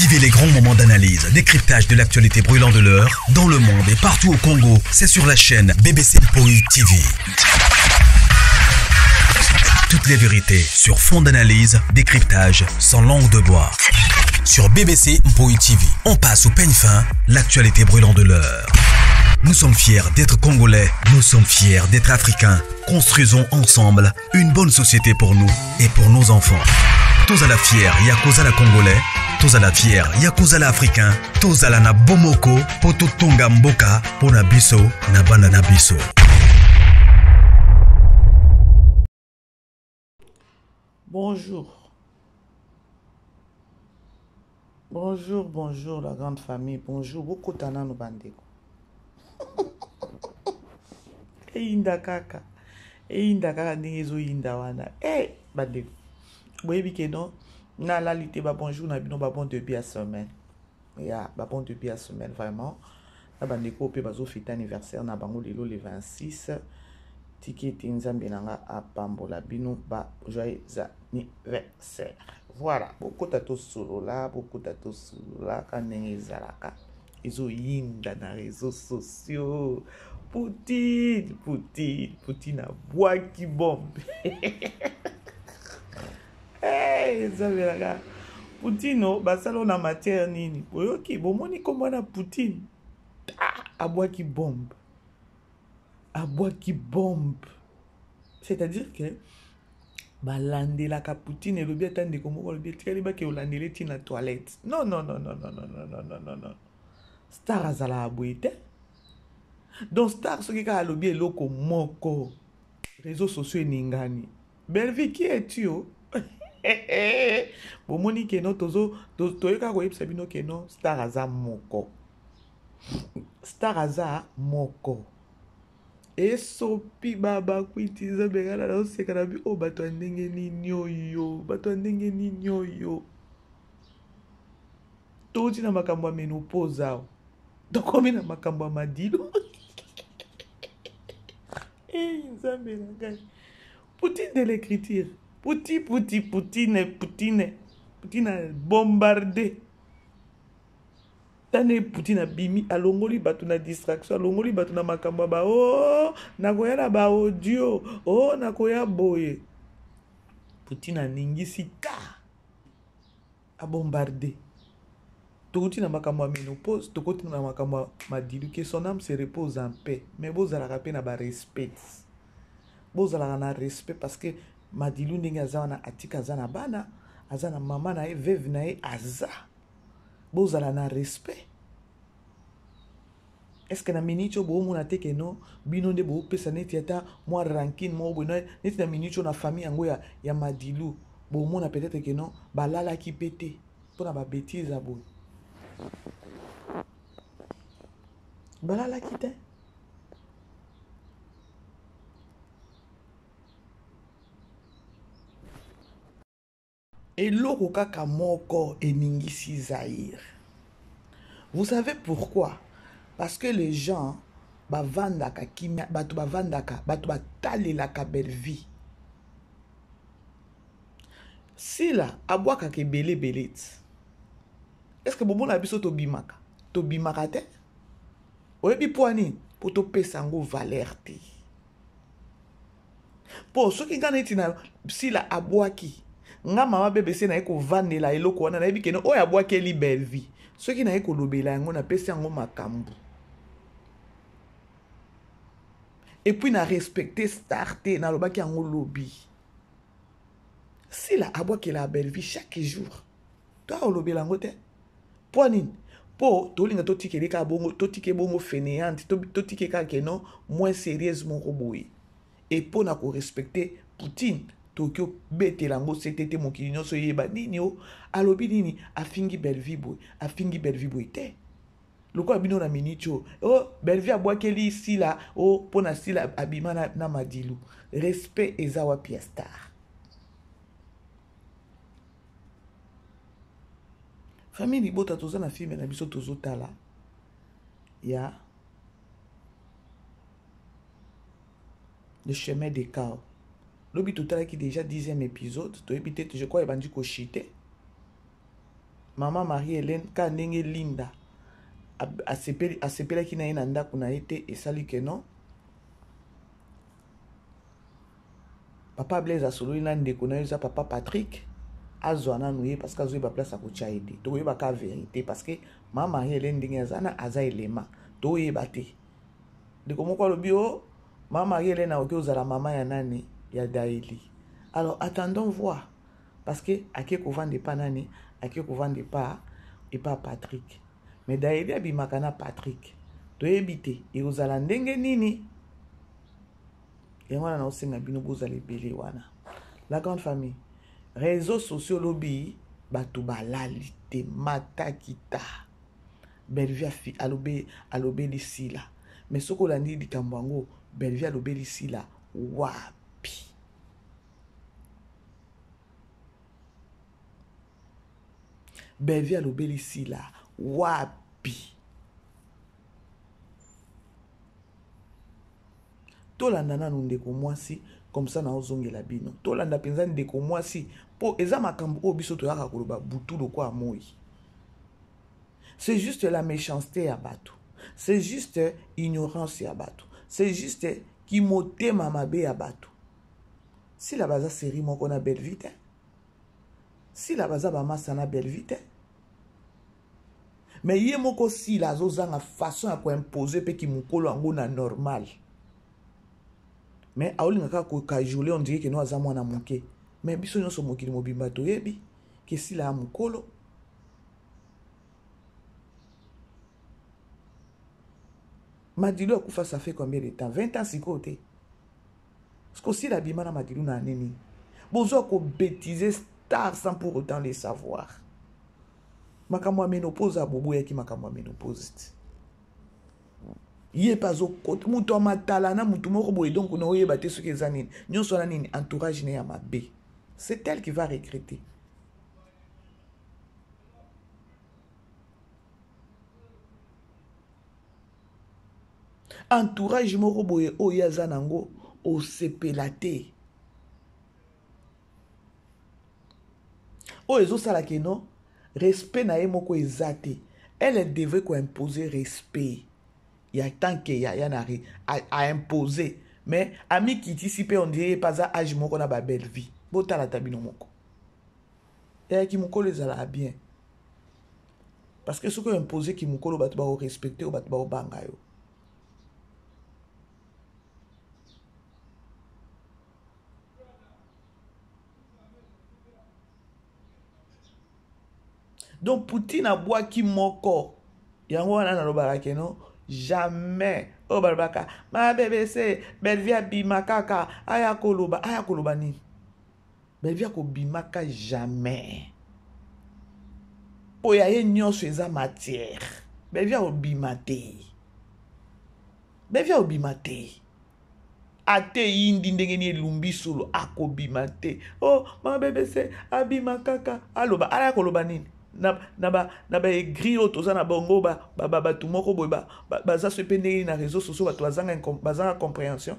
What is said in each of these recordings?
Vivez les grands moments d'analyse, décryptage de l'actualité brûlante de l'heure, dans le monde et partout au Congo. C'est sur la chaîne BBC Mpoi TV. Toutes les vérités sur fond d'analyse, décryptage, sans langue de bois. Sur BBC Mpoi TV, on passe au peigne fin l'actualité brûlante de l'heure. Nous sommes fiers d'être Congolais, nous sommes fiers d'être Africains. Construisons ensemble une bonne société pour nous et pour nos enfants. Tous à la fière, Yakuza la Congolais, tous à la fière, Yakuza la Africain, tous à la na Bomoko, Poto Tonga Mboka, Pona Biso, na Bana na Biso. Bonjour. Bonjour, bonjour la grande famille. Bonjour. Bokota nanu bandeko. Eyinda kaka. Eyinda kaka ndenge ezoyinda wana. Eh bandeko. Boyebi ke non nalali te ba bonjour na bino ba bon début ya semaine. Ya ba bon début ya semaine vraiment. Na bandeko mpe bazofete anniversaire na bango lelo le 26. Tiki ete Nzambe na nga apambola bino ba joyeux anniversaire. Voilà, bokota tosolola, bokota tosolola ka ndenge ezalaka. Ezoyinda na réseaux sociaux. Poutine, Poutine, Poutine abwaki bombe. Hey, Nzambe na nga. Poutine basala na matière nini? Boyoki, bomoni kombo na Poutine. Ah, abwaki bombe. Abwaki bombe. C'est-à-dire que balandelaka Poutine elobi ata ndeko moko alobi etikali bake olandela eti na toilette. Non non non non non non non non non non. Star azalaka boye te. Donc star soki kaka alobi eloko moko réseaux sociaux eningani. Bellevue qui es-tu? Oh? Bomoni ke non tozo toyeka koyebisa bino ke non star aza moko. Star aza moko. Esopi baba kwiti nzambe nga na naoseka na bi oyo bato ya ndenge nini oyo bato ya ndenge nini oyo touti na makambo ya menopause awa tokomi na makambo ya madilo. Ei nzambe na ngai. Poutine de l'écriture. Pouti pouti poutine poutine poutine a bombardé. Tane Poutine abimi alongoli bato na distraction, alongoli bato na makambo ya ba oh nakoya na ba audio, oh nakoya boye. Poutine aningisi ka a bombardé. Tokoti na makambo ya ménopause, tokoti na makambo ya madilu, que son âme se repose en paix. Mais bozalaka pe na ba respect. Bozalaka na respect parce que madilu ndenge aza wana atika aza na bana, aza na mama na ye, veuve na ye aza. Bozala na respect. Est-ce que na minute oyo boomona te ke non bino nde boopesa neti ata mwa rancune moko boye neti na minute oyo na famille yango ya, ya madilu bomona peut-être ke non balalaki mpe te mpona ba bêtise ya boye balalaki te. Eloko kaka moko eningisi Zaïre. Vous savez pourquoi? Parce que les gens bavandaka kimia, bato bavandaka, bato batalelaka Bellevue. Sila abwakaka ebele ebele ti. Est-ce que bomona biso tobimaka? Tobimaka te. Oyebi mpo nini? Mpo topesa yango valeur te. Po soki nga neti na Sila abwaki nga mama BBC naye kovandela eloko wana, nayebi kene oyo abwakeli Bellevue, soki naye kolobela yango napesi yango makambo. Et puis na respecter star te, nalobaki yango lobi. Sila abwakela Bellevue chaque jour. To olobela yango te. Po nini? Po tolinga totikele kaka bongo, totike bongo fainéante, totike kaka ke non moins sérieuse moko boye. Et po na ko respecter Poutine, toki obetela yango sete te mokili nyonso eyeba nini o alobi nini, afingi Bellevue boye, afingi Bellevue boye te. Lokola bino na minute oyo, oh Bellevue abwakeli Sila, oh po na Sila abima na, na Madilu. Respect eza wapi ya star? Famille libota toza na film na biso tozotala ya Le chemin de chaos. Lobi totalaki déjà 10e épisode, toyebi te, je crois ebandi kochite. Mama Marie Helène ka ndenge Linda asepeli asepelaki na ye na ndako na ye te esali ke non papa Blaise asololi na ndeko na ye eza papa Patrick azwa nanu ye parce que azoyeba place akotya ye te tokoyeba ka verité parce que mama Marie Helène ndenge aza na aza elema toyeba te ndeko moko alobi o oh, mama Marie Helène akoki ozala mama ya nani ya Daeli alors attendons voir parce que ake kovanda epa nani ake kovanda epa epa Patrick mais Daeli abimaka na Patrick toyebi te ekozala ndenge nini yango wana naosenga bino bozala ebele wana la grande famille réseau sociaux lobi bato balali te matakita Bellevue alobe alobeli Sila mais soki olandi likambo yango Bellevue alobeli Sila wapi Bellevue alobeli Sila wapi tolanda nanu ndeko mwasi comme ça naozongela bino tolanda mpenza ndeko mwasi mpo eza makambo oyo biso toyaka koloba butu lokola moi c'est juste la méchanceté ya bato c'est juste ignorance ya bato c'est juste kimotema mabe ya bato sila baza série moko na bellevue te sila baza bamasa na bellevue te mais ye moko sila azozanga façon ya koimpose mpe kimokolo yango na normal mais aolinga kaka kokajole on dirait keno aza mwana moke mais biso nyonso mokili mobimba toyebi ke sila ya mokolo madilu akufa ça fait combien de temps 20 ans sikoyo te Parce que la bima na madilu na année nini bozwa ko bêtiser star sans pour autant le savoir makambo ya ménopause aboboyaki makambo ya ménopause te ye mpe azokota moto ya matala na moto moko boye donc na oyeba te soki eza nini nyonso wana nini entourage ne ya mabe c'est elle qui va regretter entourage moko boye oyo ye aza nango osepela te oyo ezosala ke non respect na ye moko eza te elle elle devrait koimpose respect ya tant ke yaya na aimpose mais amikitisi mpe ondire ye mpe aza age moko na babelle vie botala ata bino moko eyaki mokolo ezalaka bien parce que soki oimpose kimokolo bato bakorespecte yo bato bakobanga yo donc poutine abwaki moko yango wana nalobaka keno jamais oyo balobaka ma bbc bellevie abima kaka aya koloba aya koloba nini Bellevue akobimaka jamais mpo ya ye nyonso eza matière Bellevue akobima te Bellevue akobima te ata eyindi ndenge nini elumbi solo akobima te o oh, mama bbc abima kaka aloba aya koloba nini na, na ba na ba aigri oyo toza na bango bato ba, ba, ba, moko boye baza ba, ba so mpe ndenge nini na réseau sociaux bato bazanga, bazanga comprehension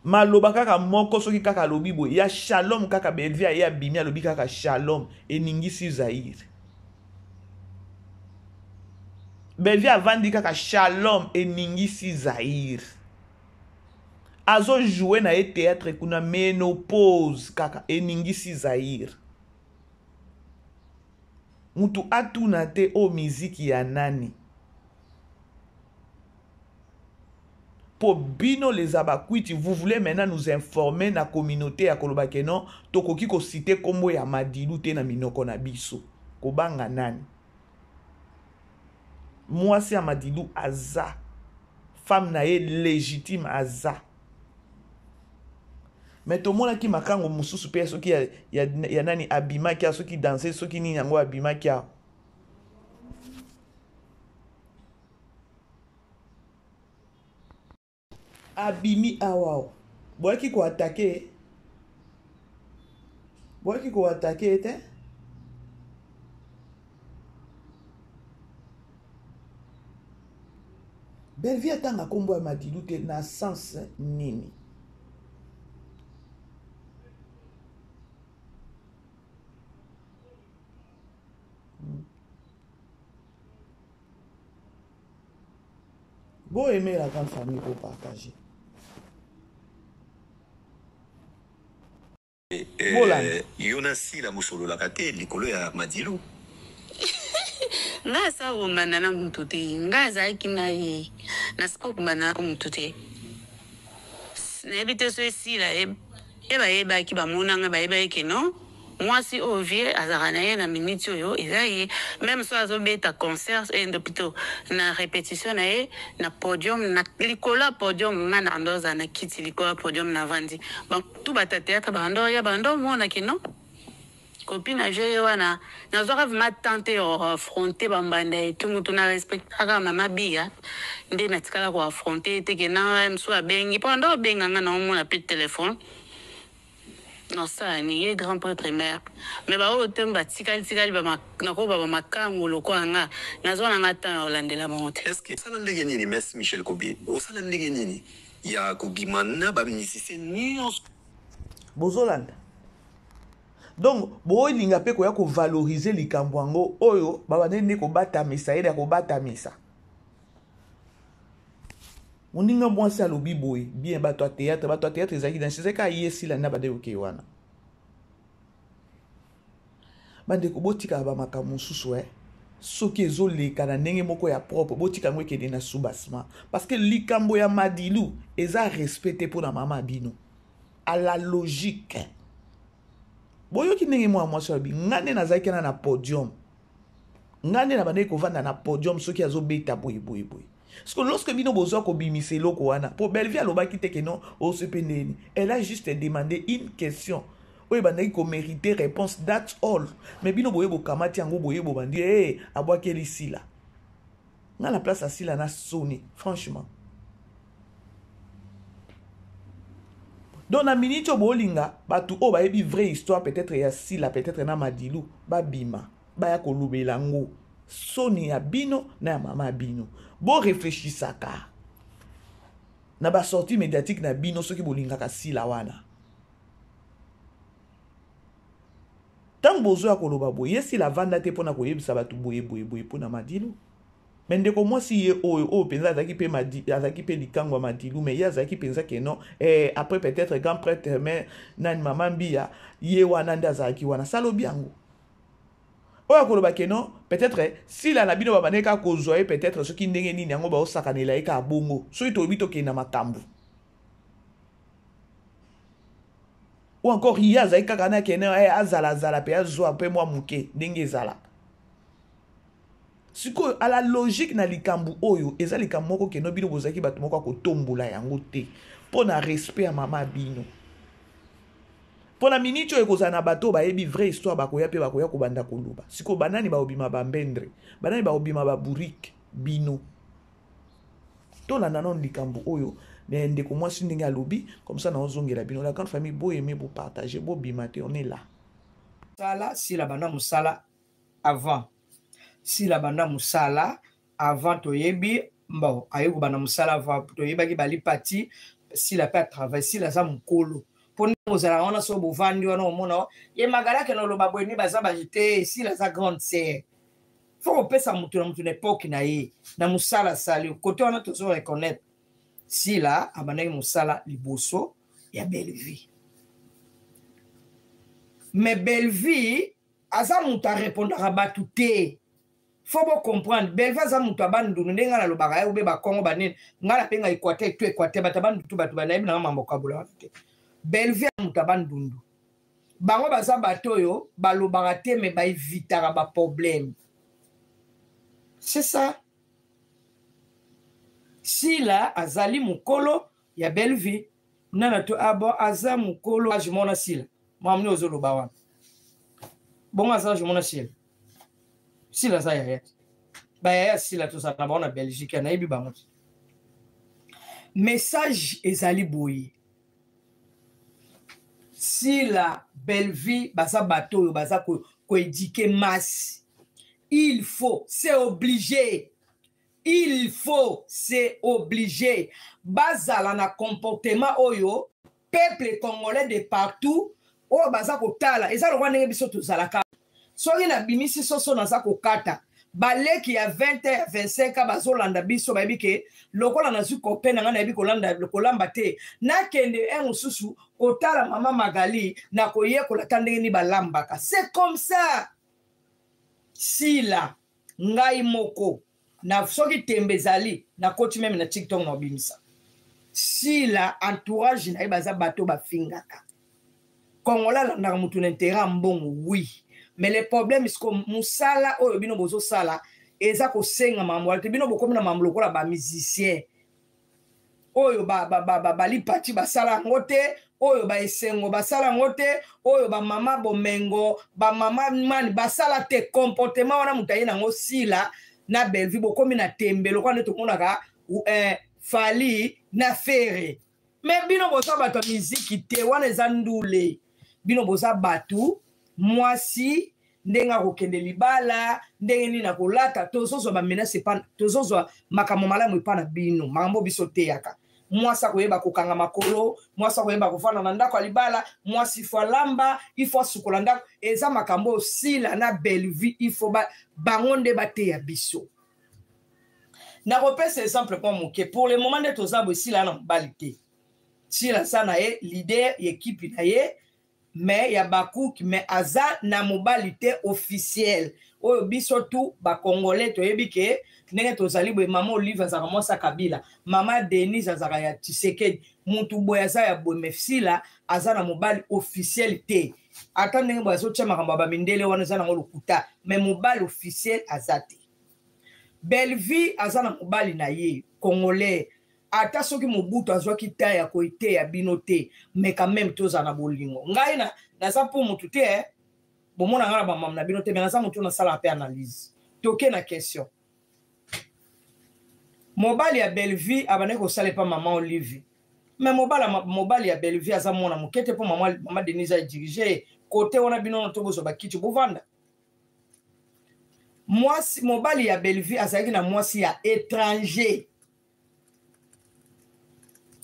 maloba kaka moko soki kaka alobi boye ya shalom kaka bellevie aye abimi alobi kaka shalom eningisi zaire bellevie avandi kaka shalom eningisi zaire azojoue na ye théâtre kuna ménopause kaka eningisi zaire mutu atuna te oyo miziki ya nani po bino les abakwiti vous voulez maintenant nous informer na communauté ya koloba ke non tokoki kosite kombo ya madilu te na minoko na biso kobanga nani mwasi ya madilu aza femme na ye légitime aza me tomonaki makango mosusu mpe soki ya, ya, ya nani abimaki soki danse soki nini yango abimaki awa abimi awa boyaki koatake boyaki koatake ye te bellevie atanga nkombo ya madilu te na sens nini Bo aimer la grande famille bo partager. Eh, yo na sila bosololaka te likolo ya madilu. Ngai asa kombanda na moto te, ngai azalaki na ye nasika kombanda na moto te, nayebi te so esila ye bayebaki bamona ngai, bayebaki ke non, mwasi oyo vie azalaka na ye na minute oyo eza ye meme so azobeta concert eh, plutôt na répétition na ye na podium, na likolo ya podium, ngai na ando azala na kiti likolo ya podium navandi tout bato ya théâtre bando ya bando omona ke non, copine na ye wana. Nazwaka vraiment temps te ya koaffronter bambanda etu mutu na respectaka mama Biya nde natikala koaffronter te ke na mosu abengi mpo ando obenga nga na omona mpe telefone nasala ni ye grand prêtre mare mais baoyo te batikali tikali nakoba bamakangu lokola nga nazwa na nga temps ya kolandela bango te. Est-ce que osala ndenge nini? Merci Michel Kobi. Osala ndenge nini ya kobima na bamusicien nyonso? Bozolanda donc bolinga mpe koya kovalorize likambo yango oyo babandeli nde kobatamisa ye ya kobatamisa moninga mwasi alobi boye bien. Bato ya théâtre, bato ya théâtre ezalaki na ezalaki kaka ye Sila nde abandeli kokei wana. Bandeko, botikaka bamakambo mosusu e soki ezoleka na ndenge moko ya propre, botika yango ekende na soubassement, parce que likambo ya Madilu eza respect te mpo na mama bino. À la logique, boyoki ndenge mwana mwasi alobi: nga nde nazalaki wana na podium, nga nde na bandeki kovanda na podium soki azobeta boye boye boye. Parce que lorsque bino bozwa kobimisa eloko wana, po Bellevie alobaki te ke non, osepe ndeni, elle a juste demandé une question oyo ebandaki komérite réponse, that's all. Mais bino boye bokamati yango boye, bobandi e abwakeli Sila. Nga na place asila na soni, franchement. Donc na minute oyo bolinga bato oyo bayebi vraie histoire peut-être ya Sila, peut-être na Madilu, babima baya kolobela yango. Soni ya bino na ya mama ya bino. Boreflechisaka na basortie médiatique na bino. Soki bolingaka Sila wana, ntango bozoya koloba boye, ye Sila avanda te mpona koyebisa bato boye boye boye mpona Madilu. Mais ndeko mwasi ye oyo oyo mpenza azalaki mpe azalaki mpe likango ya Madilu, mais ye azalaki mpenza ke non, eh, après peut-être grand prêtre, mais nani, mama Mbiya, ye wana nde azalaki wana. Salobi yango oyo akoloba ke non, peut-être Sila na bino babandeki kaka kozwa ye, peut-être soki ndenge nini yango baosakanela ye kaka bongo. Soki toyebi tokende na makambo ou encore ye azalaki kaka na kene eh, azalazala mpe azwa mpe mwa moke ndenge ezalaka. Sikoyo, à la logique na likambo oyo eza likambo moko keno bino bozalaki bato moko ya kotombola yango te mpo na respect ya mama bino. Mpo na miniti oyo ekozala na bato oyo bayebi vraie histoire, bakoya mpe bakoya kobanda koloba. Sikoyo banani bakobima bambendre, banani bakobima babourike? Bino tolanda nano likambo oyo ndeko mwasi ndenge alobi, comme ça naozongela bino. La grande famille, boyeme, bopartage, bobima te, on est là. Sala Sila banda mosala avant, Sila banda mosala avant toyebi. Bon, aye kobanda mosala avant toyebaki balipati. Sila mpe atravaille. Sila aza mokolo mpo ndenge ozalaka wana, so bovandi wana, omona ye magalake na oloba boye nde baza baje te. Sila aza grande sœur, faut kopesa motu na motu na époque na ye na mosala asali. Kote wana tozo reconnaître Sila abandaki mosala liboso ya Bellevie, mais Bellevie aza moto arépondaka bato te. Faut bocomprendre, Bellevie aza moto abandundu. Ndenge ngai nalobaka ye obe bakongo banini, ngai nabenga Équateur to Équateur, bato abandutu, bato banayebi nanga mambo kabola wana te. Bellevie aza moto abandundu. Bango baza bato oyo balobaka te, mais baevitaka baproblème, c'est ça. Sila azali mokolo ya Bellevie nana to abo ah aza mokolo age mona Sila mamni ozoloba wana bongo aza age mona Sila. Sila aza yaya te, bayaya Sila tozala na bango na Belgique, nayebi bango te. Message ezali boye: Sila, Bellevie baza bato oyo baza koéduquer ko masse. Il faut, c'est obligé, il faut, c'est obligé bazala na comportement oyo peuple congolais de partout oyo baza kotala. Eza lokwa ndenge biso tozalaka, soki nabimisi soso naza kokata. Baleki ya 20 ya 25 ans bazolanda biso, bayebi ke lokola nazwi copain na ngai, nayebi kolanda kolamba te, nakende un mosusu kotala mama Magali na koyekola ata ndenge nini balambaka. C'est comme ça. Sila ngai moko na soki tembe ezali, nakoti meme na TikTok na obimisa Sila. Entourage na ye baza bato bafingaka. Congolais alandaka motu na intérêt ya mbongo, oui, mais le problème siko mosala oyo bino bozosala eza kosenga makambo wana te. Bino bokomi na makambo lokola bamusicien oyo balipati basala yango te, oyo baesengo basala yango te, oyo bamama bomengo, bamama mani basala te. Comportement wana moto aye nango, Sila na Bellevue, bokomi na tembe lokola nde tomonaka Fally na Ferre. Me bino boza bato ya miziki te, wana eza ndule. Bino boza bato mwasi, ndenge akokende libala, ndenge nini akolata. Tozozwa bamenace epa, tozozwa makambo malamu epa na bino. Makambo biso teyaka, mwasi akoyeba kokanga makolo, mwasi akoyeba kofanda na ndako ya libala, mwasi ifo alamba, ifo asukola ndako. Eza makambo oyo Sila na Bellevue ifo bango nde bateya biso. Nakopesa exemple mwa moke. Pour le moment nde toza boye, Sila na mobali te. Sila aza na ye leader ya ekipe na ye, mais ya bakuki, mais aza na mobali te officiel. Oyo biso tu bacongolais toyebi ke ndenge tozali boye, mama Olive azalaka mwasi ya Kabila, mama Denise azalaka ya Tshisekedi, mutu boye aza ya boye, mais Sila aza na mobali officiel te. Ata ndenge boye azotia makambo ya bamindele wana, eza nango lokuta, mais mobali officiel aza te. Bellevue aza na mobali na ye congolais. Ata soki Mobutu azwaki ta ya koeteya bino te, mais quand même tozala na bolingo. Ngai na, naza mpo motu te, eh? Bomona ngai na bamama na bino te, mais naza motu, nasalaka mpe analyse. Toke na question. Mobali ya Bellevue abandaki kosala epa mama Olive, mais mobali ya Bellevue aza mwana moke te mpo mama Denise adirige ye kote wana. Bino to bozwa bakiti, bovanda. Mwasi, mobali ya Bellevue azalaki na mwasi ya étranger.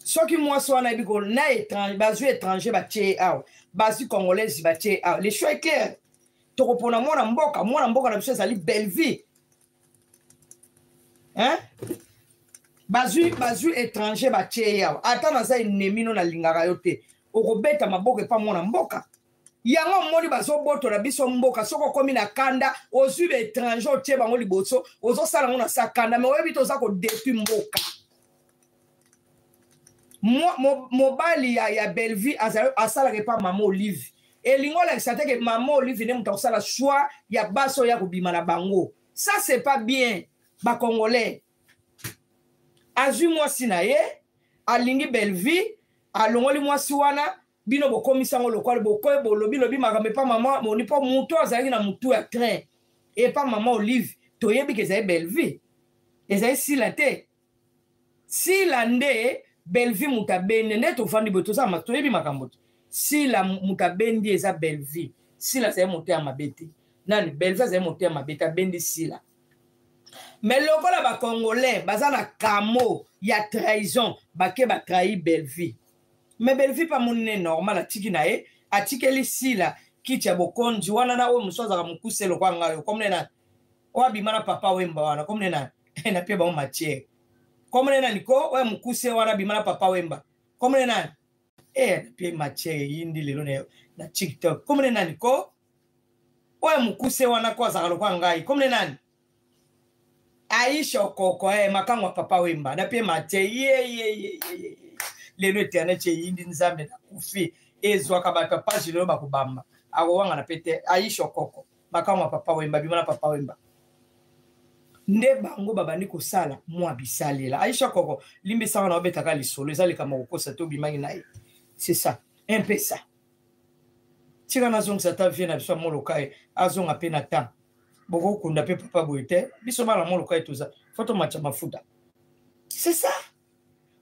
Soki mwasi wana yebi ko na étranger, bazwi étranger batie ye awa, bazwi congolaise batie ye awa, le choix est clair. Tokopona mwana mboka. Mwana mboka na biso ezali Bellevue, hein? Bazwi étranger batie ye awa. Ata naza ennemi no, nalingaka yo te, okobeta maboko epa mwana mboka. Yango omoni bazobotola biso mboka. Soki okomi na kanda, ozwi baétranger, otie bango liboso, ozosala yango na sa kanda, me oyebi te oza kodetruire mboka. Mobali ya Bellevue asalaka epa mama Olive. Elingi olakisa te ke mama Olive nde moto akosala choix ya basi oyo ya kobima na bango. Ça, c'est pas bien, bacongolais. Azwi mwasi na ye, alingi Bellevue, alongoli mwasi wana. Bino bokomisa yango lokola bokoye, bolobi lobi makambo epa mama moni, mpo motu azalaki na motu ya train epa mama Olive, toyebi ke ezali Bellevue, ezali Sila te. Sila nde Bellevue moto abendi. Nde tovandi boye, toza toyebi makambo te. Sila moto abendi eza Bellevue. Sila azali moto ya mabe te. Nani? Bellevue azali moto ya mabe te, abendi Sila. Mais lokola bacongolais baza na kamo ya trahison, bake batrahi Bellevue. Mais Bellevue mpe amoni ne normal, atiki na ye, atikeli Sila kiti ya bokonzi wana na oyo mosusu azalaka mokuse lokwa ngai oyo, komne nani, oyo abima na Papa Wemba wana, komne nani, napie bango matière, komne nani ko, oyo mokuse wana abima na Papa Wemba, komne nani, napie matière eyindi lelo na TikTok, komne nani ko, oyo mokuse wana ko azalaka lokwa ngai, komne nani, Aisha Okoko, makango ya Papa Wemba, napie matière ye ye ye ye. Lelo internet eyindi, Nzambe, nakufi. Ezwaka bato ya page lelo bakobamba, akowangana pe te. Aisha Okoko, makango ya Papa Wemba, bima na Papa Wemba, nde bango babandi kosala mwa bisalela. Aisha Koko, limbisaka na obetaka lisolo, eza likambo kokosa te, obimaki na ye, c'est ça, un peu ça. Tika nazongisa ata vie na biso ya Molokai, azonga mpe na temps. Bokokunda mpe papa boye te. Biso bana Molokai toza fo tomatya mafuta, c'est ça.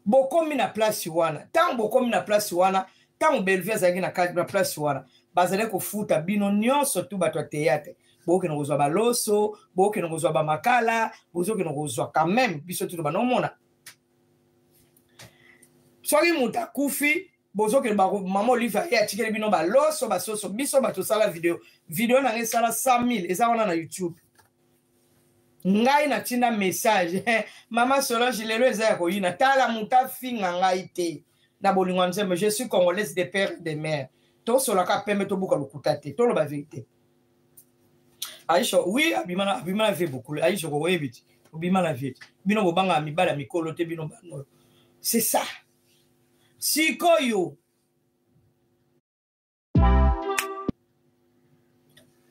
Bokomi na place wana, ntango bokomi na place wana, ntango Bellevue azalaki na place wana, bazalaki kofuta bino nyonso tu bato ya théâtre. Bokende kozwa baloso, bokende kozwa bamakala, bozokende kozwa quand même. Biso tu banomona soki moto akufi, bozokende, mama Olive aye, atikeli bino baloso, basoso. Biso bato osala video, video nanga esala 100 000, eza wana na YouTube. Ngai natinda message mama Solange lelo eza ya koyina tala moto afinga ngai te na bolingo ya Nzambe. Je suis congolaise de père et de mère. Tosolaka pembe tobuka lokuta te, toloba vérité. Aisha oui abima na abima na vie beaucoup. Aisha koyebi ti obima na vie bino bobanga mibala mikolo te bino bano. C'est ça. Sikoyo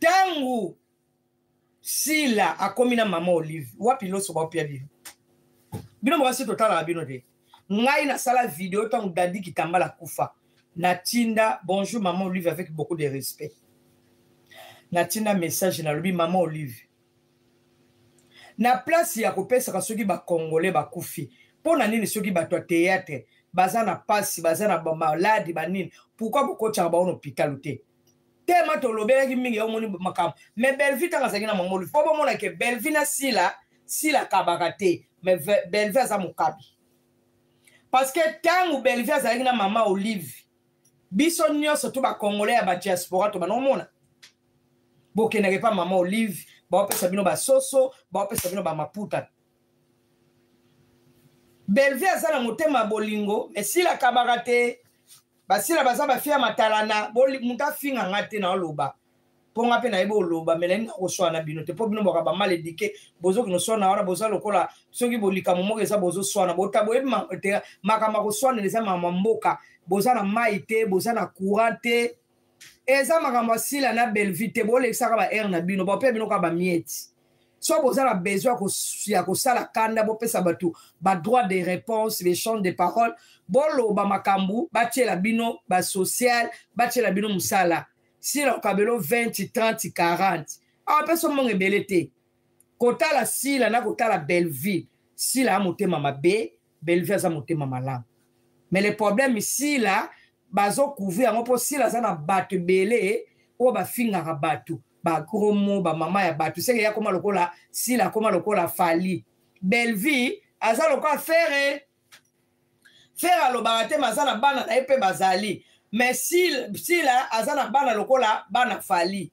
ntango sila akomi na mama olive wapi loso baopia bino bino mwasi totalaka bino te ngai nasala video ntango dadi kitambala kufa natinda bonjour mama olive avec beaucoup de respect natinda message nalobi mama olive na place ya kopesaka soki bacongolais bakufi mpo na nini soki bato ya théâtre baza na pasi baza na bamaladi banini pourkui bokotiaka bango na hôpital te tema tolobelaki mingi ya omoni makambo mais bellevue ntango azalaki na mama olive mpo bomona ke bellevue na sila sila akabaka te mais bellevue aza mokabi parce que ntango bellevue azalaki na mama olive biso nyonso to bacongolais ya badiaspora to bana omona bokendaka epa mama olive baopesa bino basoso baopesa bino bamaputa bellevue aza na motema ya bolingo mais sila akabaka te basila baza bafia ya matalana moto afinga nga te na oloba mpo nga mpe nayebi oloba me nayebi nakoswana na bino te mpo bino boka bamal edike bozokende oswana wana boza lokola soki bolikambo moko eza bozoswana bota boyebi te makambo ya koswanela eza makambo ya mboka boza na mai te boza na courant te eza makambo ya sila na bellevue te bolekisaka ba heure na bino bapea bino kaka bamieti so boza na besoin ya kosala kanda bopesa bato badroit de réponse l'échange de parole boloba makambo batiela bino basocial batiela bino mosala sila okabelo 20 30 40 awa pesa mbongo ebele te kotala sila na kotala bellevue sila ya motema mabe bellevue aza motema malamu mais le problème sila bazocouvrir yango mpo sila aza na bato ebele oyo bafingaka bato bagros mot bamama ya bato seke ye akoma lokola sila akoma lokola fali bellevue aza lokola fere fere alobaka te maza na bana na ye mpe bazali mais sila aza na bana lokola bana fali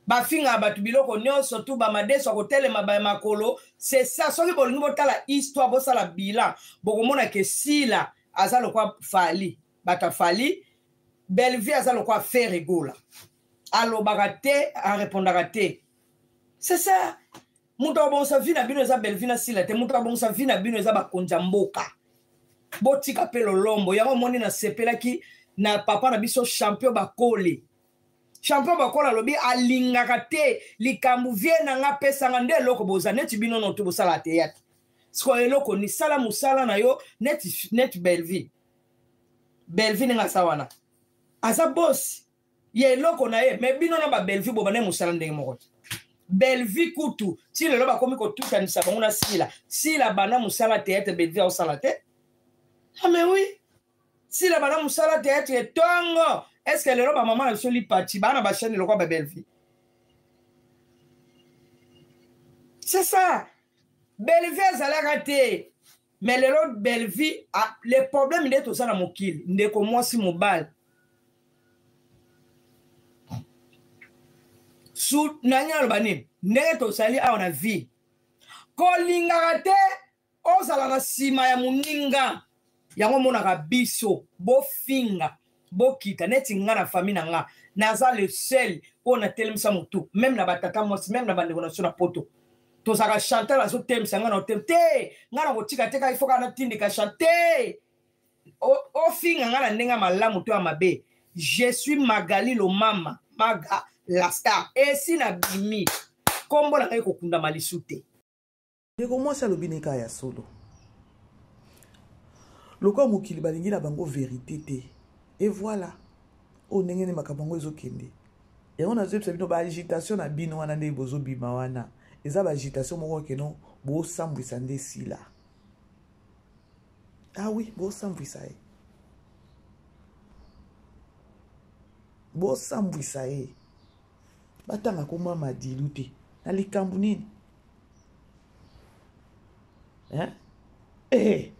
bafingaka bato biloko nyonso tu bamadeso akotelema ba makolo c'est ça soki bolingi botala histoire bosala bilan bokomona ke sila aza lokwa fali bato ya fali bellevue aza lokwa ferre gola alobaka te arepondaka te c'est ça moto abongisa vie na bino eza bellevue na sila te moto abongisa vie na bino eza bakonzi ya mboka botika mpe lolombo yango omoni nasepelaki na papa na biso champion bakole champion bakola alobi alingaka te likambo vie na nga apesanga nde eloko boza neti bino noto bosala teyatre sikoyo eloko ni sala mosala na yo neti, neti bellevue bellevue ndenge aza wana aza bosi ya eloko na ye me bino na babellevue bobanda mosala ndenge moko te bellevue kutu ti lelo bakomi kotutanisa bango na sila sila banda mosala teyatre bellevue aosala te ame ah, oui sila banda mosala teyatre tongo estce lelo bamama na biso lipati baa na bachaine lokola babellevue c'est ça bellevue azalaka te mais lelo bellevue ah, le problème nde toza na mokili ndeko mwasi mobali su nani aloba nini ndenge tozali awa na vie kolingaka te ozala na nsima ya moninga yango omonaka biso bofinga bokita neti nga na famille na nga naza le seul oyo natelemisa motu meme na batata mwasi meme na bandeko na biso na poto tozalaka chantal azotelemisa nga na otelem te nga na kotika te kaka ifo kaka natindika chante ofinga nga na ndenge ya malamu to ya mabe je suis magali lomama maga la star esi nabimi nkombo na ngai ekokundama lisu te Ndeko mwasi alobi ne kaka ya solo. Lokola mokili balingi na bango verite te. Et voilà. Oyo ndenge nini makambo yango ezokende. Yango nazoyebisa bino ba agitation na bino wana ndenge bozobima wana. Eza ba agitation moko keno bosambwisa nde sila. Ah oui, bosambwisa ye. Bosambwisa ye. Batanga komwa madilu te. Na likambo nini? Hein? Eh!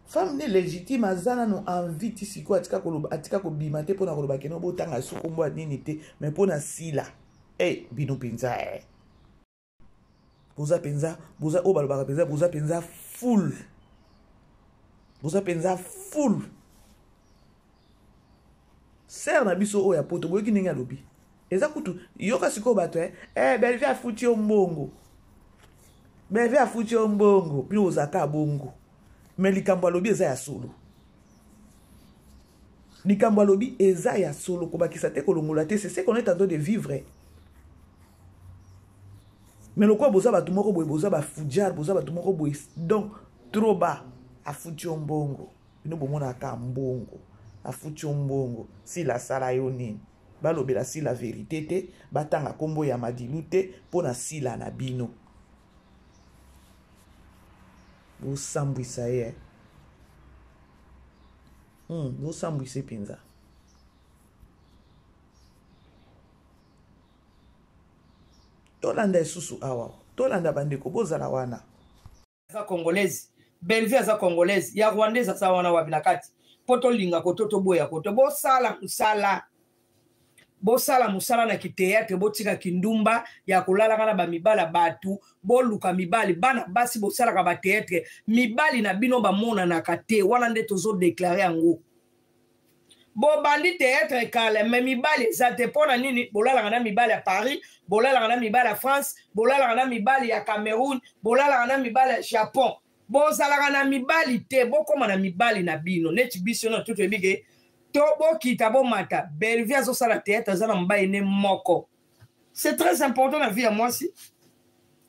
Femme ne légitime aza nanu envie ti sikoyo atika koloba atika kobima te mpona koloba keno botanga su kombo ya nini te mais mpona sila. E bino mpenza e boza mpenza, boza oyo balobaka mpenza, boza mpenza full, boza mpenza full. Sere na biso oyo ya poto, boyoki ndenge alobi, eza kutu yoka sikoyo bato e eh, Bellevue afuti yo mbongo, Bellevue afuti yo mbongo, bino bozalaka bongo. Me likambo alobi eza ya solo, likambo alobi eza ya solo, kobakisa te, kolongola te. C'est ce qu'on est en train de vivre. Mais lokola boza bato moko boye, boza bafujar, boza bato moko boye, donc trop bas. Afuti yo mbongo, bino bomonaka mbongo, afuti yo mbongo. Sila asala yo nini? Balobela Sila vérité te, batanga nkombo ya Madilu te mpo na Sila na bino. Bosambwisa ye, bosambwisa mpenza. Tolanda lisusu awa, tolanda bandeko, bozala wana. Aza congolaise, Bellevue aza congolaise, ya rwandaise aza wana wapi na kati? Mpo tolinga koto, toboya koto, bosala mosala, bosala mosala na kiteatre, botika kindumba ya kolalaka na bamibali ya bato, boluka mibali. Bana basi bosalaka bateatre, mibali na bino bamonanaka te, wana nde tozodeklare yango. Bobandi teatre kala, me mibali eza te. Mpo na nini bolalaka na mibali ya Paris, bolalaka na mibali ya France, bolalaka na mibali ya Cameroun, bolalaka na mibali ya Japon? Bozalaka na mibali te, bokóma na mibali na bino neti biso na to toyebi ke to bokita bomata. Bellevue azosala théâtre, aza na mobali ne moko. C'est très important na vie ya mwasi.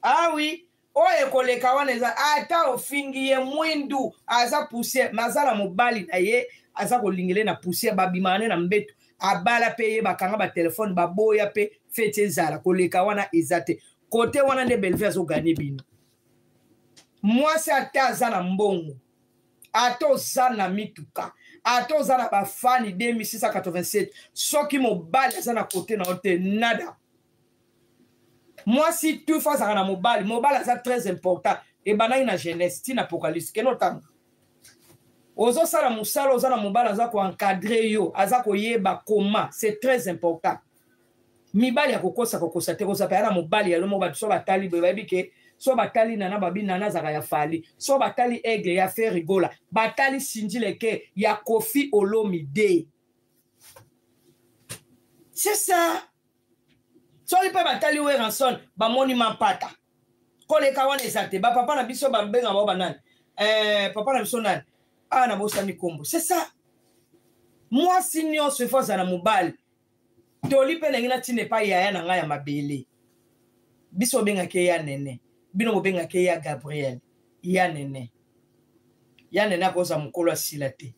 Ah oui, oyo ekoleka wana eza ata ofingi ye mwindu, aza poussière, me aza na mobali na ye, aza kolingele na poussière, babimaka ne na mbeto, abala mpe ye, bakanga batelefone, baboya mpe feti ezala. Koleka wana eza te. Kote wana nde Bellevue azoganye bino. Mwasi ata aza na mbongo, ata oza na mituka, ata oza na bafani 2687, soki mobali aza na kote na yo te, nada. Mwasi tufa azalaka na mobali, mobali aza très important. Ebandaki na jeunesse ntina apocalypse. Kende otanga, ozosala mosala, oza na mobali aza koencadre yo, aza koyeba koma, c'est très important. Mibali ya kokosa kokosa te, kozapa ya na mobali ya lomo. Bato so batali boye, bayebi ke so batali Nana, babi Nana azalaka ya Fali, so batali Aigle ya Ferigola, batali Cindy Leke ya Kofi Olomide, c'est ça. Soki mpe batali Werrason, bamoni mampata. Koleka wana eza te. Bapapa na biso babenga bao banani? Papa na biso nani? Awa nabosani nkombo. C'est ça, mwasi nyonso ifo azala na mobali. Toli mpe ndenge natina epai yaya na ngai ya mabele, biso obengaki ye ya Nene, bino bobengaki ye ya Gabriel. Ya Nene, ya Nene akozwa mokolo asila te.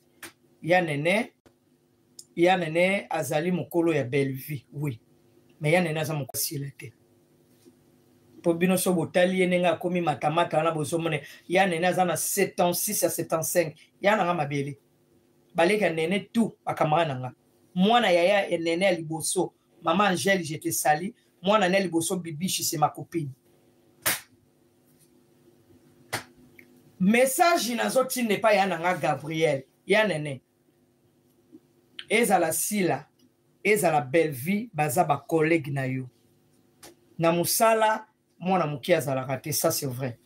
Ya Nene, ya Nene azali mokolo ya Bellevue, oui, mais ya Nene aza mokolo asila te. Mpo bino so botali ye ndenge akomi matamata wana, bozomona ya Nene aza na 76 ya 75. Ya nanga mabele, baleki ya Nene tout bakamara na nga. Mwana yaya ya Nene ya liboso, mama Angèle, je te sali. Mwana ne ya liboso Bibishi, c'est ma copine. Message nazotinda epai ya nanga Gabriel, ya Nene, ezala Sila, ezala Bellevue, baza bacollègue na yo na mosala. Mwana moke azalaka te, ça c'est vrai,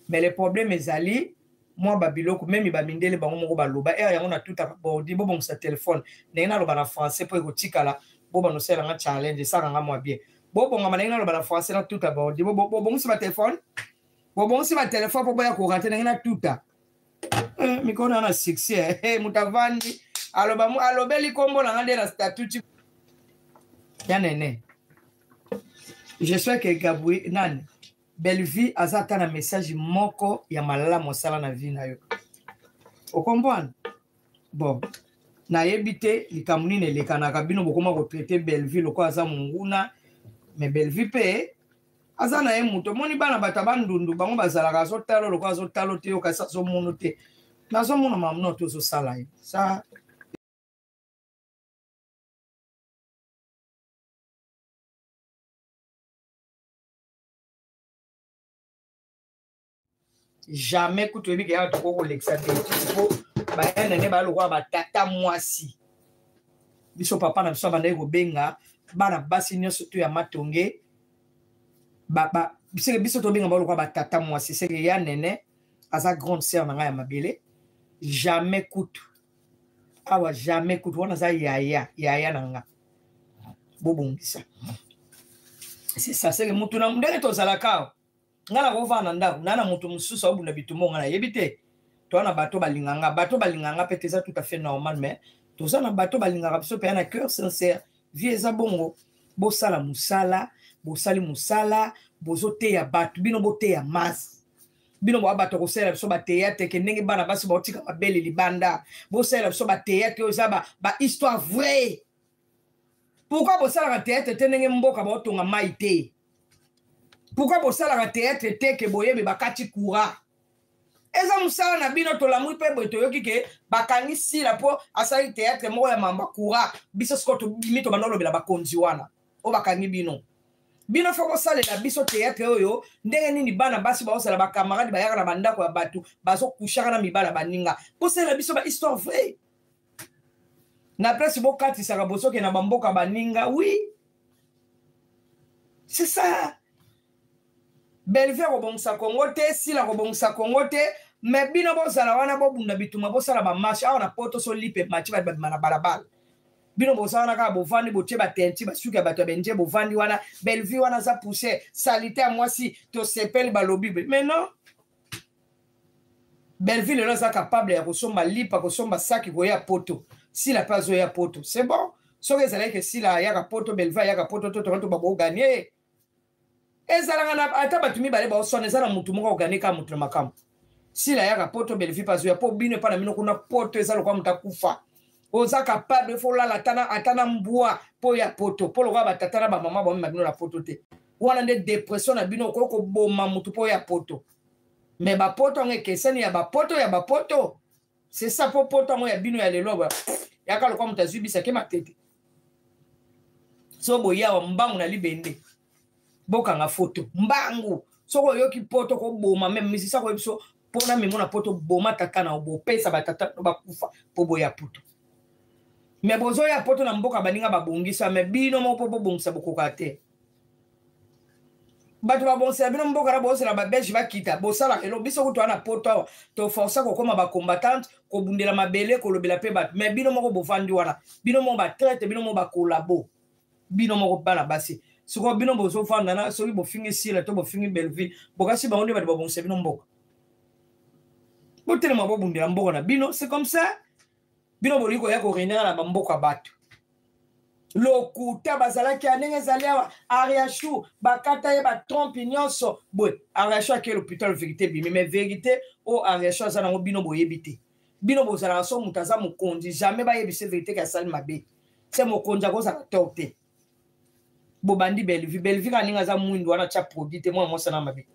mais le problème ezali mwa babiloko meme bamindele bango moko baloba ere yango natutaka bordi. Bobongisa telefone ndenge naloba na français mpo ekotikala. Bobanda osalelanga challenge, esaka nga mwa bien. Bobongama ndenge naloba na français, natuta bordi. Bobongisi batelefone, bobongisi batelefone mpo boya korate ndenge natuta. Mikolo na succès, moto avandi aloba, alobeli nkombo na nga nde na statut ya Nene. J'espère que Gabriel nani Bellevue aza ata na message moko ya malamu asala na vie na yo, okomprendre. Bon, nayebi te likambo nini elekanaka bino bokoma kotraite Bellevue lokola aza monguna, mais Bellevue mpe aza na ye moto. Omoni bana bato ya bandundu, bango bazalaka azotala lokola azotala te yo, kasi azomona te, nazomona mamuno te ozosala ye sa. Jamais kutu oyebi ke awa tokoki kolekisa betise, mpo baya nene baya lokola batata mwasi. Biso papa na biso abandaki kobenga Bana basi nyonso to ya matonge ba, ba, seke biso tobenga bango lokola batata mwasi. Seke ya nene aza grande sœur na ngai ya mabele, jamais kutu awa, jamais kutu wana aza yaya, yaya na nga. Bobongisa, c'est ça. Seke mutu na ndenge tozalaka awa, nga nakovanda na ndako na na moto mosusu aobunda bitumba, nga nayebi te. Toa na bato balinga nga, bato balinga nga mpe te, eza tout à fait normal, mais toza na bato balingaka biso mpe ya na cœur sincère. Vie eza bongo. Bosala mosala, bosali mosala, bozoteya bato, bino boteya masse. Bino boa bato kosalela biso bathéâtre ke ndenge bana basi baotika mabele libanda. Bosalela biso bathéâtre oyo eza bahistoire ba vrai. Pourquoi bosalaka théâtre te ndenge mboka baotonga mai te? Pourquoi bosalaka théâtre te ke boyebi bakati courant? Eza mosala na bino. Tolamwi mpe boye, toyoki ke bakangi Sila mpo asali théâtre moko ya mamba courant. Biso sikoyo tobimi, tobanda olobela bakonzi wana oyo bakangi bino. Bino fo kosalela biso théâtre oyo ndenge nini bana basi baosala bakamarade, bayaka na bandako ya bato, bazokushaka na mibala baninga. Bosalela biso bahistoire vrai na place bokatisaka, bozoke na bamboka baninga. Oui, c'est ça. Bellevue akobongisa Kongo te, Sila akobongisa Kongo te, mais bino bozala wana, bobunda bituma, bosala bamarche awa na Poto. So lipe machi, bato babima na balabala. Bino boza wana kaka, bovandi, botie batenti, basuki ya bato ya benje, bovandi wana. Bellevue wana aza poussière, salite ya mwasi. Tosepeli, balobi mais non. Bellevue lelo aza capable ya kosomba lipa, kosomba saki, koya Poto. Sila mpe azoya Poto, c'est bon. Soki ezalaki ke Sila ayaka Poto, Bellevue ayaka Poto, to tonga to bakoganye. Ezalaka na ata bato mibale baoswana, eza na motu moko akoganye kaka motu na makambo. Sila ayaka Poto, Bellevue mpe azoya, mpo bino epa na bino kuna Poto eza lokola moto akufa. Oza capable fo olala ata na mbwa mpo ya Poto, mpo lokola batata na bamama bamema bino na Poto te. Wana nde depression na bino. Okoki koboma motu mpo ya Poto, me bapoto yango ekesani ya bapoto ya bapoto, c'est ça. Mpo poto yango ya bino ya lelo yaka lokola moto azwi bisake matete. So boyawa mbangu na libende, bokanga foto mbangu. Soki oyoki poto koboma, meme misisa koyebi so mpona memo na poto, boma tata na bopesa batata no bakufa mpo boya poto. Me bozoya poto na mboka baninga babongisa, me bino moko mpo bobongisa bokoka te. Bato babongisela bino mboka na bozela babelge bakita bosalaka elo. Biso kutu wana poto awa toforsa kokóma bacombattante, kobundela mabele, kolobela mpe bato. Me bino moko bovandi wana, bino moko batraite, bino moko bakolabo, bino moko bana basi. Sikoyo bino bozovanda na soki bofingi Sila to bofingi Belleville, bokasi bango nde bato babongisa bino mboka. Botelema, bobundela mboka na bino, c'est comme ça. Bino bolingi koya korenera na bamboka ya bato. Lokuta bazalaki ya ndenge ezali awa. Ariashu bakata ye batrompe nyonso boye. Ariashu ake l'hôpital, vérité bimi. Mais vérité oyo Ariashu aza nango, bino boyebi te. Bino bozalaka so moto aza mokonzi, jamais bayebisa vérité ke asali mabe. Se mokonzi akozala tort te. Bobandi Bellevue, Bellevue kaka ndenge aza mwindu wana, atya produit te, mwana mwasi ana mabe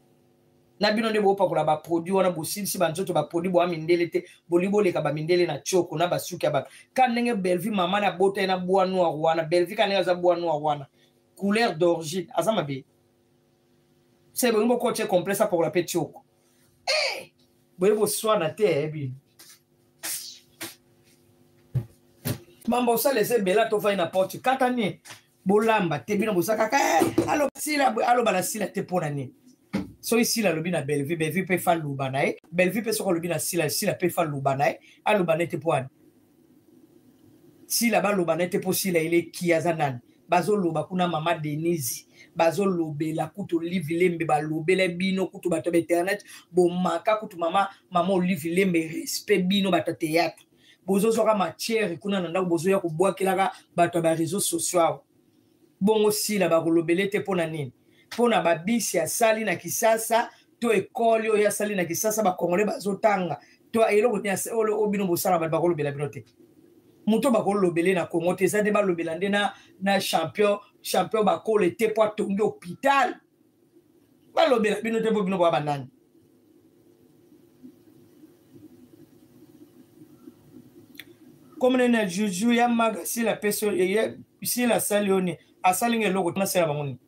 na bino nde bopakola baproduit wana, bosilisi banzoto baproduit. Boa mindele te, boli boleka bamindele na tioko na basuki ya bato. Ka ndenge Bellevue mama na bota ye na bois noir wana, Bellevue ka ndenge aza bois noir wana, couleur d'origine, aza mabe. Se bolingi bokotie complexe, apakola mpe tioko. Eh! Boye boswana te, eh, bino mambo osala eza ebele. Atovai na porte kaka nini, bolamba te. Bino boza kaka eh, aloba aloba na Sila te. Mpo na nini? Soki Sila alobi na Bellevue, Bellevue mpe fa luba na ye. Bellevue mpe soki alobi na Sila, Sila mpe fa luba na ye. Aloba na ye te mpo ani Sila baloba na ye te, mpo Sila eleki aza nani? Bazoloba kuna mama Denise, bazolobela kutu Olive Lembe, balobela bino kutu bato ya internet, bomaka kutu mama, mama Olive Lembe respect. Bino bato ya théâtre bozozwaka matière kuna na ndako, bozoya kobwakelaka bato ya bareseau sociaux awa. Bongo Sila bakolobele te mpo na nini? Mpo na babisi asali na Kisasa to ekole oyo asali na Kisasa, bakongole bazotanga to eloko nini oyo bino bosala, bato bakolobela bino te. Moto bakolobele na Kongo te, eza nde balobela nde na, na champion, champion bakole te mpo atongi hôpital. Balobela bino te mpo bino boya banani? Komona na juju ya maga. Sila pesi, Sila asali yo nini? Asali nga eloko, nasala bango nini?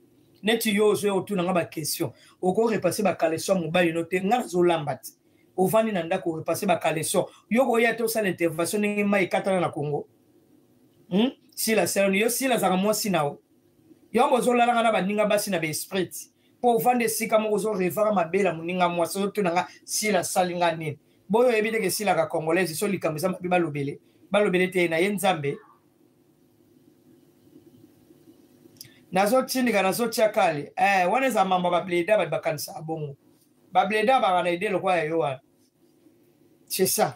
Neti yo ozoya otuna nga baquestion, okorepasse bacaleçon mobali no te. Nga nazolamba te, ovandi na ndako orepasse bacaleçon. Yo koya te osala intervention ndenge mai ekatana na Congo, Sila asali yo? Sila azalaka mwasi na yo. Yango bozolalaka na baninga basi na baesprit mpo ovanda esika moko ozorevaka mabe na moninga mwasi, ozotuna nga Sila asali nga nini. Boyo oyebi te ke Silaka congolaise, so likambo eza mabe balobele balobele te na ye Nzambe. Nazotindika nazotia kale eh, wana eza mambo ya bableda, bato bakanisaka bongo. Bableda baka na ide lokola ya yo wana, c'est ça.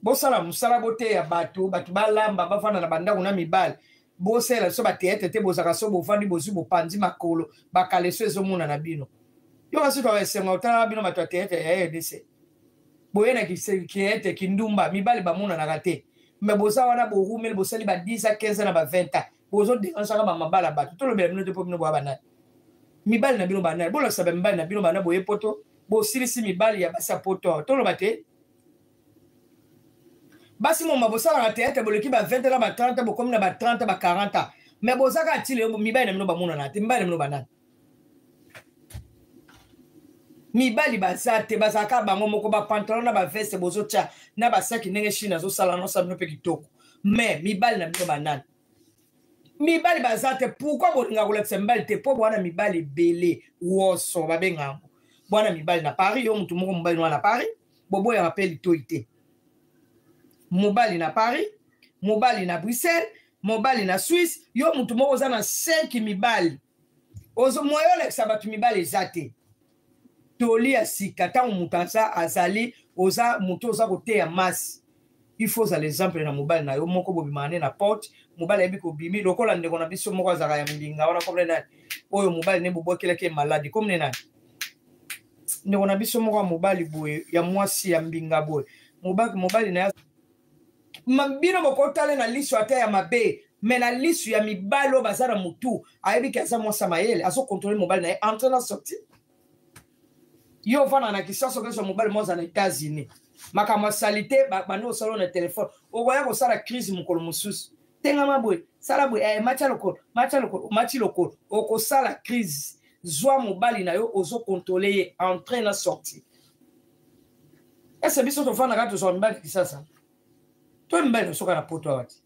Bosala mosala, boteya bato, bato balamba, bafanda na bandako na mibali. Bosalela biso bateatre te, bozalaka so bovandi bozwi bopanzi makolo, bakaleso ezomonana bino. Yo kasi toka esengo otalaka bino bato ya teatre ya RDC. Boye na teatre kindumba, mibali bamonanaka te. Me boza wana borumeli, bosali ba 10 a 15 na ba 20 ans. Bozo dérangeaka ba mabala bato. Tolobela bino te mpo bino boya banani. Mibali na bino banani. Bolakisa ba mibali na bino bana boye poto, bosilisi mibali ya basi ya poto. Toloba te. Basi moma bosalaka théâtre boleki ba 20 na ba 30, bokomi na ba 30 ba 40 ans. Mais bozaka atile mibali na bino bamonana te, mibali na bino banani. Mibali baza te, bazalaka bango moko, ba pantalon na ba veste bozotia na basaki ndenge Chine azosala nosala bino mpe kitoko. Mais mibali na bino banani. Mibali baza te, pourquoi bolinga kolakisa mibali te? Mpo bwana mibali ebele woso babenga yango. Bwana mibali na Paris, yo mutu moko mobali wana na Paris, boboyaka mpe litoi te. Mobali na Paris, mobali na Bruxelles, mobali na Suisse, yo mutu moko oza na 5 mibali. Ozo moyo olakisa bato mibali eza te. Toli ya sika ntango moto aza azali oza moto oza koteya masi, il faut ozala exemple na mobali na yo moko, bobimaka nde na porte, mobali ayebi kobimi lokola ndeko na biso moko azalaka ya mbinga wana komne nani oyo mobali ne bobwakelaki ye maladi komne nani ndeko na biso moko ya mobali boye ya mwasi ya mbinga boye mobali na ye bino bokotala na liso ata ya mabe, me na liso ya mibali oyo baza na motu ayebi ke aza mwasi ya mayele, azokontrole mobali na ye entre na sortie. Yo ovanda na Kisasa, okezwa mobali moko aza na États-Unis, makambo ya salite bandi kosala na telefone, okoya kosala crise mokolo mosusu, tengama boye, sala boye, eh, matya lokolo, matya lokolo, mati lokolo, okosala crise. Zwa mobali na yo ozokontrole ye entrée na sortie. Ese biso tofandaka tozwa mibali na Kisasa to mibali na soka na poto awa ti.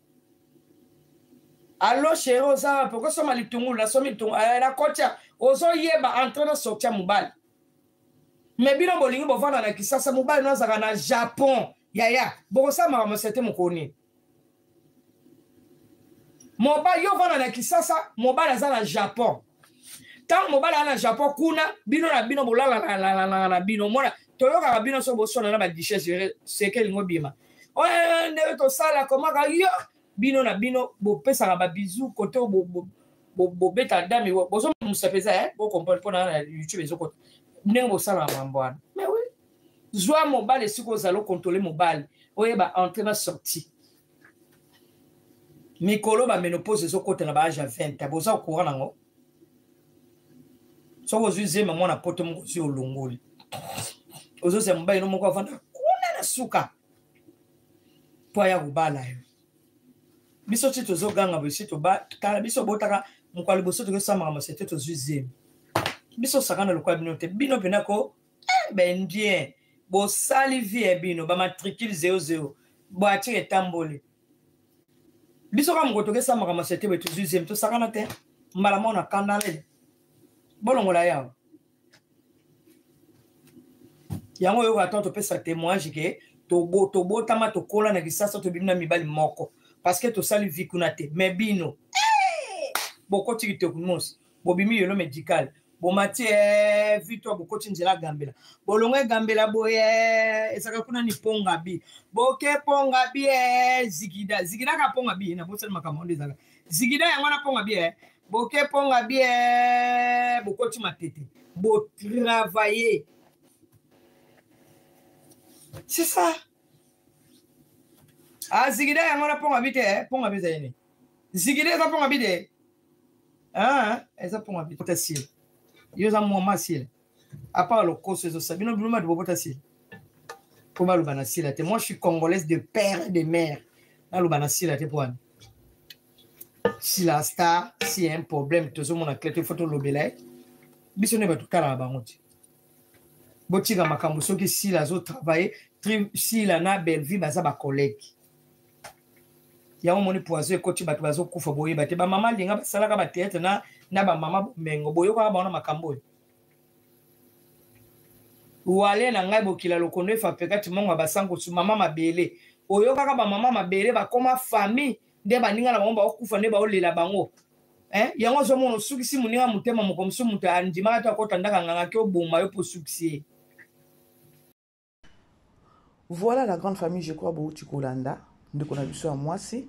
Allo chéri, oza wapi? Okosoma litungulu, nasomi litungulu eh, nakotia. Ozoyeba entrée na sortie ya mobali. Me bino bolingi bovanda na Kisasa, mobali no azalaka na Japon. Yaya, bokosala makambo sete mokolo nini? Mobali yo ovanda na Kisasa, mobali aza na Japon. Ntango mobali aza na Japon kuna, bino na bino bolalalalala na bino mona toyokaka bino so boswana na badishe seke elingo bima oyo ndenge tosala komaka yo bino na bino bopesaka babizu kote bobeta dame bozomusa mpenza bokomprendre mpo na YouTube ezokota ndenge bosalaka mambo wana. Mais oui, zwa mobali esika ozala okontrole mobali, oyeba entrée na sortie. Mikolo ba ménopause ezokota na ba age ya 20, boza au courant nango? Soki ozwi zema mwana poto moko ozwi olongoli, ozozela mobali no moko avanda kuna na suka mpo aya kobala yo. Biso ti tozoganga boye si tala biso obotaka mokolo liboso tokosala makambo sete tozwi zemi. Biso osakana lokola bino te, bino mpena ko baindien bosali vie ya bino bamatricule 00 boatire etamboli. Biso kaka mokolo tokesala makambo sete boye tozwi zemi, tosakana te mbala moko na kandalele bolongola yawo yango. Oyoka ata topesa témoignage ke tobotama tokola na Kisasa, tobimi na mibali moko parce que tosali vie kuna te. Mais bino bokoti kitoko bobimi yolo médical bomati vito bokoti nzela gambela bolongo egambela boye ezalaka kuna ni ponga bi boke ponga bi zigida zigida ka ponga bi na bosali makambo nde ezalaka zigida yango wana ponga bi boke ponga bi bokoti matete botravailler, c'est ça. Ah, zigida yango wana ponga bi te, ponga bi ezali nini? Zigida eza ponga bi te, ah eza ponga bi bota sile yo oza mwa sile à part lokoso ezosa bino bino madi bobota sile mpo baloba na sila te. Moi, je suis congolaise de père et de mère, naloba na sila te mpo wana sila star. Si y a un problème tozomona clair te, faut tolobela ye. Biso nde bato talaka bango te, botika makambo. Soki sila azotravaille, sila na Bellevue baza bacollègue. Yango moni poison ekoti bato bazokufa, boyeba te. Bamama alinga basalaka batheatre na na bamama bomengo boyokaka bango na makambo oyo wale na ngai bokila lokondo efapekati mongo ya basankosu mama mabele oyokaka bamama mabele bakoma famille nde baninga na bango baokufa nde baolela bango eh? yango ozomona osukisi moninga motema moko mosusu moto andimaka to akota ndaka nganga ke oboma yo mpo osukisi ye. Voilà la grande famille, je crois bouti kolanda ndeko na biso ya mwasi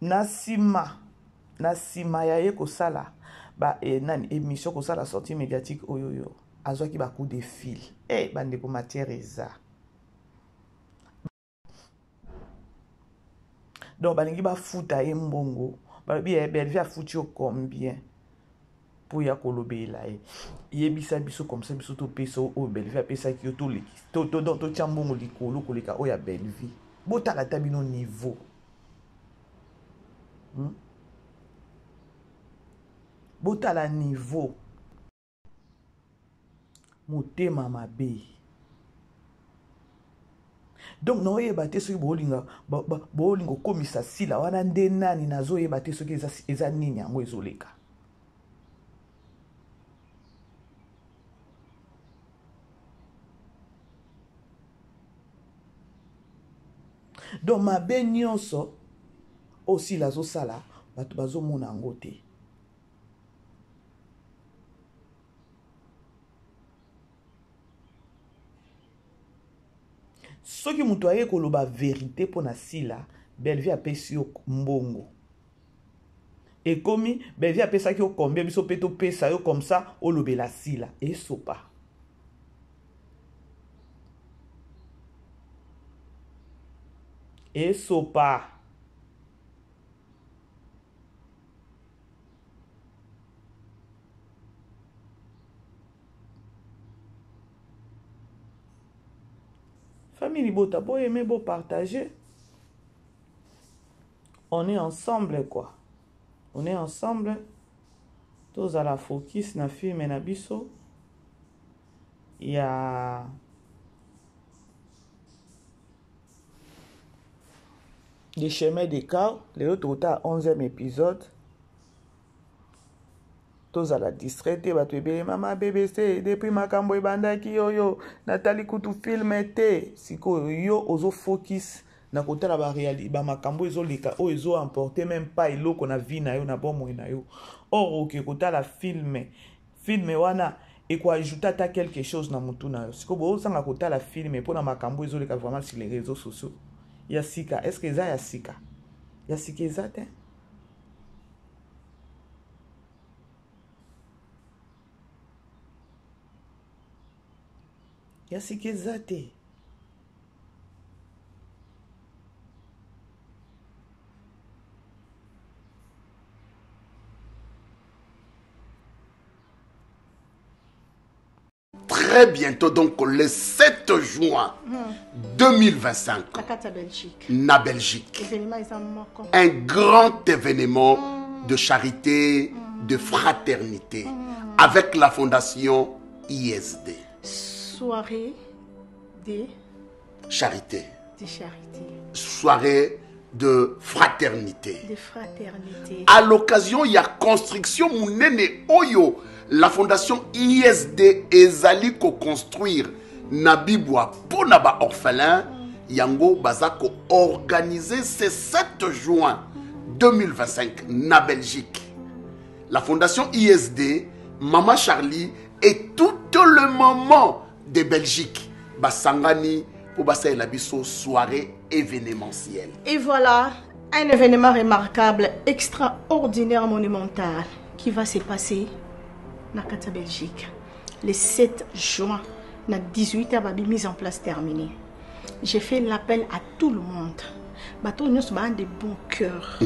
na sima na sima ya ye kosala ba eh, nani émission kosala sortie médiatique oyo yo azwaki ba coup de fil eh bandeko matière eza donc balingi bafuta ye mbongo balobi eh, Bellevue afuti yo combien mpo ya kolobela ye yebisa biso comme ça biso topesa oyo Bellevue apesaki yo totya mbongo likolo koleka oyo ya Bellevue botala ata bino niveau hmm? Botala niveau motema mabe donc naoyeba te soki bolinga bolinga okomisa sila wana nde nani nazoyeba te soki eza, eza nini yango ezoleka donc mabe nyonso oyo sila azosala bato bazomona yango te Soki moto aye koloba verite mpo na Sila, Bellevue apesi yo mbongo. Ekomi Bellevue apesaki yo combien biso mpe topesa yo comme ça olobela Sila. Esopa. Esopa. Famille libota bo aimer bo partager. On est ensemble quoi. On est ensemble. Tozala focus na film na biso ya Le chemin de cow lelo tokotala 11e épisode tozala distrait te bato ebele mama bbc depuis makambo ebandaki oyo natali kutu filme te sikoyo yo ozofocus na kotala bamakambo ezoleka oyo ezoemporte meme pas eloko na vie na yo na bomoi na yo or oke kotala filme filme wana ekoajoute ata quelque chose na motu na yo sikoyo bozanga kotala filme mpo na makambo ezoleka vraiment sur les réseaux sociaux ya sika est ce que eza ya sika ya sika eza te ya sika eza te Très bientôt, donc le 7 juin 2025, Belgique. na Belgique. Un grand événement mm. de charité, mm. de fraternité, mm. avec la fondation ISD. Soirée de charité. De charité. Soirée de fraternité. De fraternité. À l'occasion, il y a construction munene oyo la fondation ISD ezali ko construire na bibwa pona ba orphelins yango baza ko organiser ce 7 juin 2025 na Belgique. La fondation ISD, Maman Charlie et tout le moment de Belgique basangani pour basalela biso soirée événementielle. Et voilà un événement remarquable, extraordinaire, monumental qui va se passer na kati Belgique le 7 juin na 18h babi mise en place terminée. J'ai fait l'appel à tout le monde. Bato nyonso ba de bon cœur.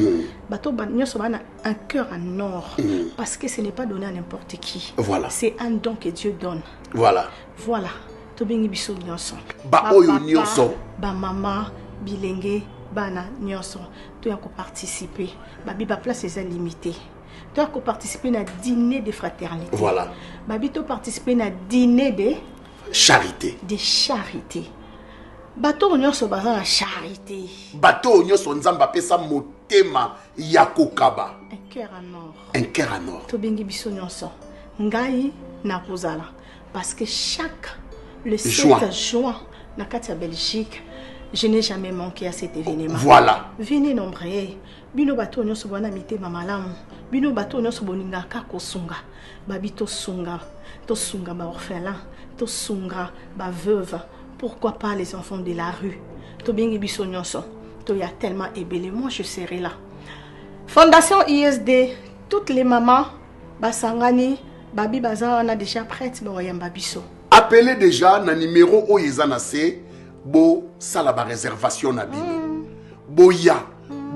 Bato nyonso ba un cœur en or parce que ce n'est pas donné à n'importe qui. Voilà. C'est un don que Dieu donne. Voilà. Voilà. Tobengi biso nyonso. Ba oyo nyonso. Ba mama bilenge bana nyonso toya koparticiper. Babi ba place eza limité. Toya koparticiper na dîner de fraternité. Voilà. Babi to participer na dîner de charité. De charité. Bato nyonso baza na charité. Bato nyonso Nzambe apesa moto. motema ya kokaba. Un cœur en or. Un cœur en or. Tobengi biso nyonso. Ngai nakozala parce que chaque le 7 juin, juin na kati ya Belgique, je n'ai jamais manqué à cet événement. Voilà. Venez nombreux. Bino bato nyonso bwana mitema malamu. Bino bato nyonso bolingaka kosunga. Babi tosunga. Tosunga ba orphelin, tosunga ba veuve. Pourquoi pas les enfants de la rue? Tobengi biso nyonso. Toya tellement ebele. Moi je serai là. Fondation ISD, toutes les mamans basangani babi baza wana déjà prête bakoyamba biso. Appelez déjà na numéro oyo eza na se bosala ba réservation na bino. Boya,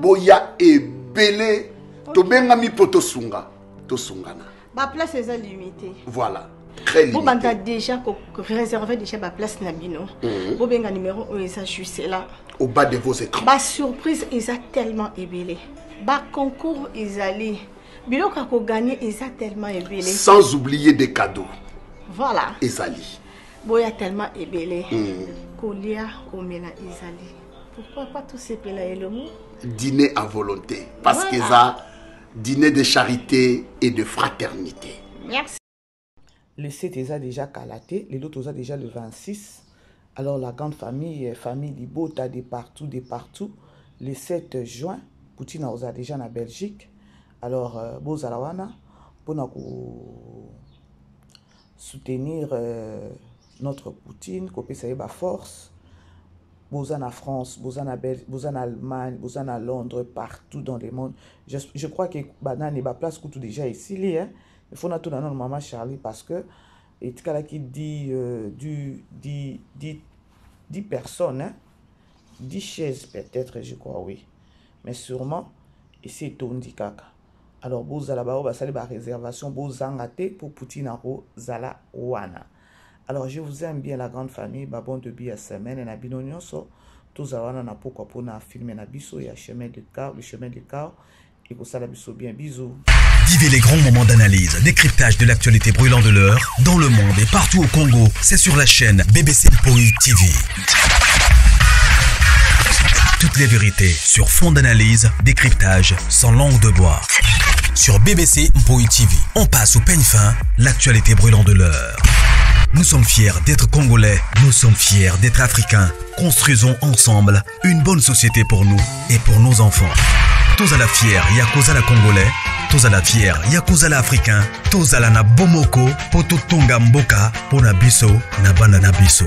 boya ebele tobengami mpo tosunga, tosungana. Ba place eza limité. Voilà. Très limité. Bobanda déjà ko réserver déjà ba place na bino. Bobenga numéro oyo eza juste là. Au bas de vos écrans. Ba surprise eza tellement ebele. Ba concours ezali. Biloko ya kogagner eza tellement ebele. Sans oublier des cadeaux. Voilà. Ezali. Boya tellement ebele. Kolia, komela ezali. Pourquoi pas tout sepela elongo? Dîner à volonté. Parce Voilà. que ça, dîner de charité et de fraternité. Merci. Le 7 eza déjà kalaté, les autres oza déjà le 26. Alors la grande famille, famille Libota de partout, de partout. Le 7 juin, Poutine oza déjà na Belgique. Alors, bozala wana, pona ko soutenir notre Poutine, kopesa ye ba force. Boza na France, boza na Belgique, boza na Allemagne, boza na Londres, partout dans le monde. Je crois que banane ba place kutu déjà ici, li, hein. Il faut natuna non maman Charlie parce que etikala qui dit du, dit, dit, 10 personnes, hein. 10 chaises peut-être, je crois, oui. Mais sûrement, et c'est tondi kaka. Alors, bozala ba, basali ba réservation, bozanga te pour Poutine ro zala wana. Alors, je vous aime bien la grande famille, ba bon début à semaine, na bino nyonso, tozala wana na pokwa pona filmer na biso ya chemin de car, le chemin de car, et pour ça la biso bien, bisous. Vivez les grands moments d'analyse, décryptage de l'actualité brûlante de l'heure, dans le monde et partout au Congo. C'est sur la chaîne BBC Mpoi TV. Toutes les vérités sur fond d'analyse, décryptage, sans langue de bois. Sur BBC Mpoi TV, on passe au peigne fin l'actualité brûlante de l'heure. Nous sommes fiers d'être Congolais, nous sommes fiers d'être Africains. Construisons ensemble une bonne société pour nous et pour nos enfants. Tous à la fière, yakoza la Congolais, tous à la fière, yakoza la Africain, tous à la na Bomoko, poto tonga mboka, pona biso, na bana na biso.